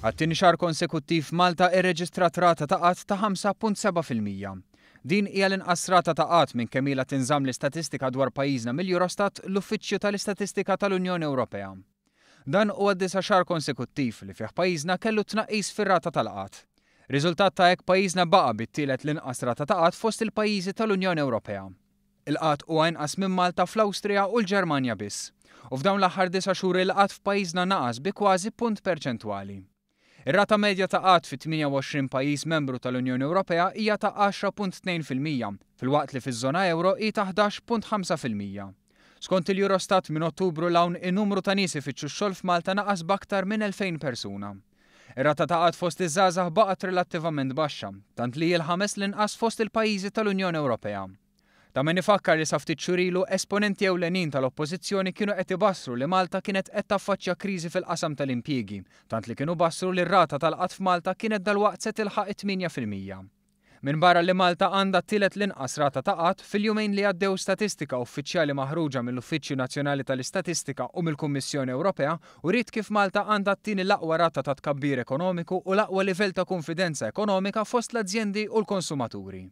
Għat-tieni xahar konsekuttiv Malta irreġistrat rata ta' qgħad ta' 5.7%. Din hija l-inqas rata ta' qgħad minn kemm ilha tinżamm l-istatistika dwar pajjiżna mill-Eurostat, l-Uffiċċju tal-Istatistika tal-Unjoni Ewropea. Dan huwa d-disa' xahar konsekuttiv li fih pajjiżna kellu tnaqqis fir-rata tal-qgħad. Riżultat ta' hekk pajjiżna baqa' bit-tielet l-inqas rata ta' qgħad fost il-pajjiżi tal-Unjoni Ewropea. Il-qgħad huwa inqas minn Malta fl-Awstrija u l-Ġermanja biss. U f'dawn l-aħħar disa' xhur il-qgħad f'pajjiżna naqas bi kważi punt perċentwali. Ir-rata medja ta' qgħad fit-28 pajjiż membru tal-Unjoni Ewropea hija ta' 10.2%, filwaqt li fiż-żona ewro hi ta' 11.5%. Skont il-Eurostat minn Ottubru 'l hawn in-numru ta' nies ifittxu x-xogħol f'Malta naqas b'aktar minn 2,000 persuna. Ir-rata ta' qgħad fost iż-żgħażagħ baqgħet relattivament baxxa, tant li hi l-ħames l-inqas fost il-pajjiżi tal-Unjoni Ewropea. Ta' min ifakkar li sa ftit xhur ilu esponenti ewlenin tal-Oppożizzjoni kienu qed ibassru li Malta kienet qed taffaċċja kriżi fil-qasam tal-impjiegi, tant li kienu bassru li r-rata tal-qgħad f'Malta kienet dalwaqt se tilħaq it-8%. Minbarra li Malta għandha t-tielet l-inqas rata ta' qgħad, fil-jumejn li għaddew statistika uffiċjali maħruġa mill-Uffiċċju Nazzjonali tal-Istatistika u mill-Kummissjoni Ewropea uriet kif Malta għandha t-tieni l-aqwa rata ta' tkabbir ekonomiku u l-aqwa livell ta' kunfidenza ekonomika fost l-azjendi u l-konsumaturi.